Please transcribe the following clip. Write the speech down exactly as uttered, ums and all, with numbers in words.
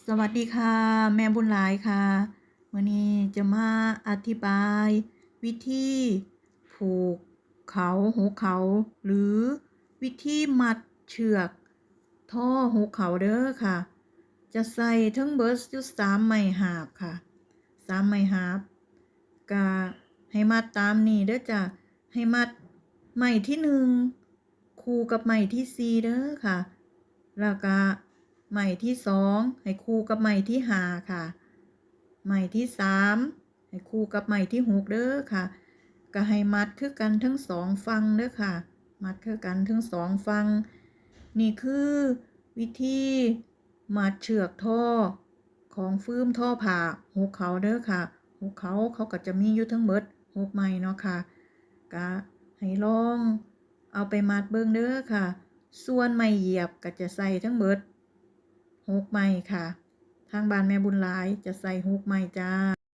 สวัสดีค่ะ แม่บุญหลายค่ะ มื้อนี้จะมาอธิบายวิธีผูกเขา หุกเขา หรือวิธีมัดเชือกทอหุกเขาเด้อค่ะ จะใส่ทั้งเบิดอยู่สามไม้หาบค่ะ สามไม้หาบ ก็ให้มัดตามนี้เด้อจ้ะ ให้มัดไม้ที่หนึ่งคู่กับไม้ที่สี่เด้อค่ะ แล้วก็ไม้ที่สองให้คู่กับไม้ที่ห้าค่ะ ไม้ที่สามให้คู่กับไม้ที่หกเด้อค่ะ ก็ให้มัดคือกันทั้งสองฝั่งเด้อค่ะ มัดคือกันทั้งสองฝั่ง นี่คือวิธีมัดเชือกทอของฟืมทอผ้าหุกเขาเด้อค่ะ หุกเขาเขาก็จะมีอยู่ทั้งเบิดหกไม้เนาะค่ะ ก็ให้ลองเอาไปมัดเบิ่งเด้อค่ะ ส่วนไม้เหยียบก็จะใส่ทั้งเบิดหกไม้ค่ะ ทางบ้านแม่บุญหลายจะใส่หกไม้จ้า